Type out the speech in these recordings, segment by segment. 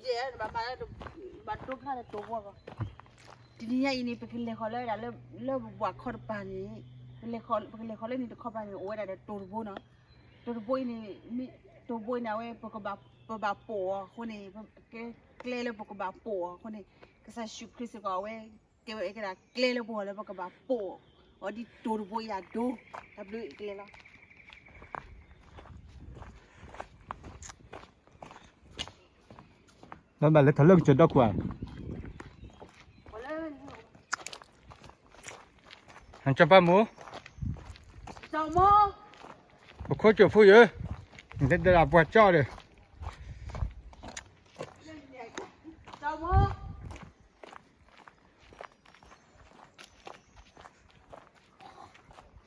ဘၣ်မၤလၢ ဘၣ်ဒိဖျါဒီးတိၤဘိအဂီၢ်, တနံၤညါအံၤန့ၣ် ပကလဲၤဃီၤလၢဝဲဒၣ်လၢ လၢပပှၢ်ခီတပၤန့ၣ်, ပလဲၤဃီၤ ပကလဲၤဃီၤလၢန့ၣ်တခီပၤန့ၣ် အိၣ်ဝဲဒၣ်ဒီးတိၤတဘိနီၤ, တိၤတဘိအံၤန့ၣ် မ့ၢ်တိၤဘိအံၤန့ၣ် အဝဲပကဘၣ် ပဘၣ်ပိာ်အီၤအဃိန့ၣ် ပကဲကျဲလၢပကဘၣ်ပိာ်အီၤအဃိန့ၣ် ကစၢ်ယ့ၣ်ၡူးခရံာ်စ့ၢ်ကီး အဝဲ ကဲဝဲကဲဒၣ်ကျဲလၢပဂီၢ်လၢပကဘၣ်ပိာ်အီၤဒ်တိၤတဘိအံၤအဒိ, တၢ်ဘျုးကလဲၤလီၤ. ဘၣ်ဘၣ်လၢထီၣ်လၢကစၢၢ်ဒီခိၣ်ဧါ, စီၤပၤမိၢ်, ပခိၣ်ကၠိဖိယၢ, နတဲဒၣ်ပှၤကၠီ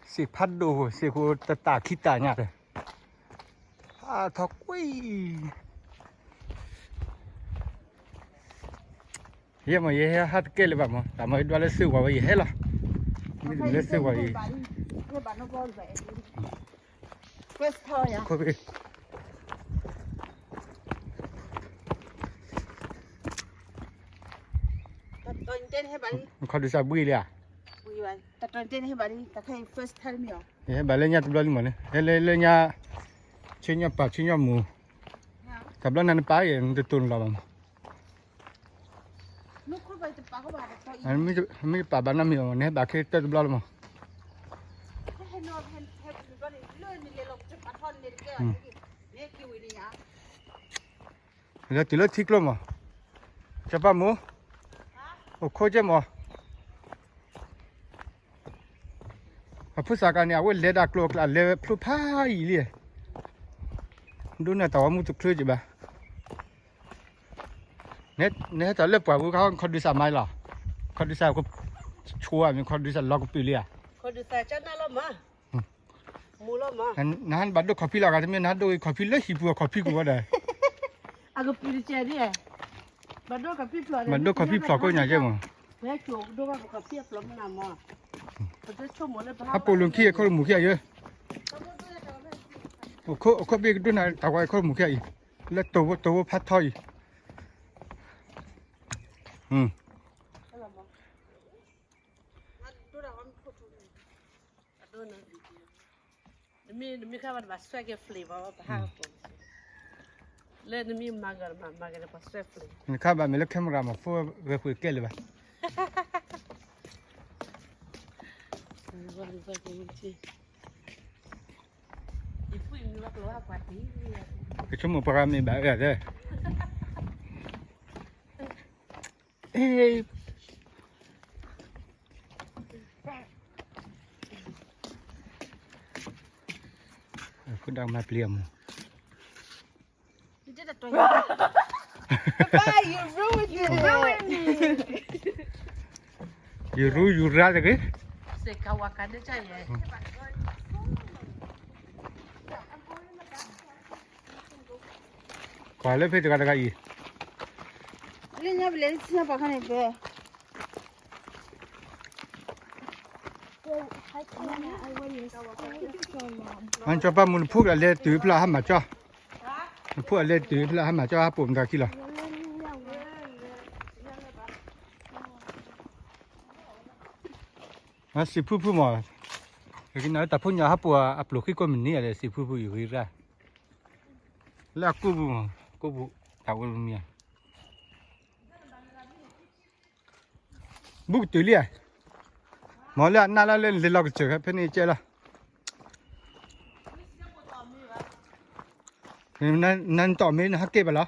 ဒီး စံးဖးဒိၣ် စံးဃိတတၢ်ခံတၢ်ညါဒီး ဖးထီၣ်ကွံာ်, ယဲမ့ၢ်ယဟဲဟးတကဲလၢၤဘၣ်မး, တၢ်မ့ၢ်ယဒွးလၢစၢဝၤဝဲယဟဲလီၤ, မ့တမ့ၢ်လၢစၢဝၤအံၤ ခီဒုးစၢ်ဘှံးလံဧါ, ယဟဲဘၣ်လၢညါတဘျီလံမးန့ၣ်, ဟဲလၢညါ ဆ့ညါပၢ်ဆ့ညါမူ, တဘျီနၤနပၢ်အံၤ နတတိၤနလီၤဘၣ်မး, မ့ၢ်ပာ်ဘၣ်နီတမံၤမး နဟဲဘၣ်ခဲတၢၢ်တဘျီလီၤမး, လဲၤတုၤလၢထံကျိမး, စီၤပၤမိၢ်, အိၣ်ခိးကဲမး, အဖိသၣ်ခါန့ၣ် အဝဲလဲၤဒၣ်ကျိအကျါ လဲၤဖျိဖးယံာ်လံ, ဒိးန့ၢ်တၢ်ဂီၤမူတချုးက့ဘၣ်. နဟဲတၢ်လၢပှၢ်ပူၤခါ ခီဒုးစၢ်မၤလီၤ, ခီဒုးစၢ်ဆိအမ့ၢ် ခီဒုးစၢ်လီၤကပုာ်လံဧါ, နဟါနဘၣ်ဒိခီၣ်ဖံးလီၤဂၤတမ့ၢ် နဟါဒိခီၣ်ဖံးလၢဟံၣ်ပူၤအခီၣ်ဖံးကဝီၤဒီး ဘၣ်ဒိခီၣ်ဖံးဖျိးကိးညါကဲမး, ဟးပိာ်လိာ်ခံအခီၣ်မူခံအယၢ, အိၣ်ခိးဘ့ၣ်ကဒိးန့ၢ်တၢ်ဝဲအခီၣ်မူခံအံၤ, လၢတိၤဖိဖးထီအံၤ, နမ့ၢ်ခါဘၣ်တဘၣ်ဆွဲက့ၤ flame ဘၣ် ပဟးကပိာ်, လၢနမ့ၢ်မၤဂၤတဘၣ်မၤဂၤန့ၣ် ပှၤဆွဲ flame, နခါဘၣ်မ့ၢ်လၢ camera မၤဖိဝဲပှ့ၤကဲလၢၤဘၣ်, ကဆိကမိၣ်ပှၤဂၤမ့ၢ်ဘၣ်အၢၣ်သ့ ဖိဒါမၤပျံၤအမူ, Papa, you ruined it. You ruined it. ယူၤရူယူၤရါတဂ့ၤ, ကွၢ်လၢဖဲတဂၤတဂၤအံၤ, လၢညါပလဲၤဆံပှၤခါန့ၣ်ပ စီၤပၤမုၢ်နဖိကလဲၤတုၤဖျၢၣ်ဟါမၢ်ကၠီ, နဖိအလဲၤတုၤဖျၢၣ်ဟါမၢ်ကၠီ ဟးပိာ်မတၤခံလီၤ. စံးဖုဖုမး, ယကနၣ်လၢတၢ်ဖိညၣ်ဟးပိာ်အပျိၢ်ဃံကိးမုၢ်နံၤဒီး စံးဖုဖုယဂ့ၤရၣ်, လၢအကိာ်ပူၤမး, ကိာ်ပူၤတၢ်အိၣ်မံၤ, ဘူးကတုၤလံဧါ, မ့ၢ်လၢအနၢ်လၢလၢလဲၤလီၤကစၢၢ်ဖဲန့ၣ်ကဲလီၤ. နတၢ်မ့ၢ်နဟးက့ၤဘၣ်လီၤ.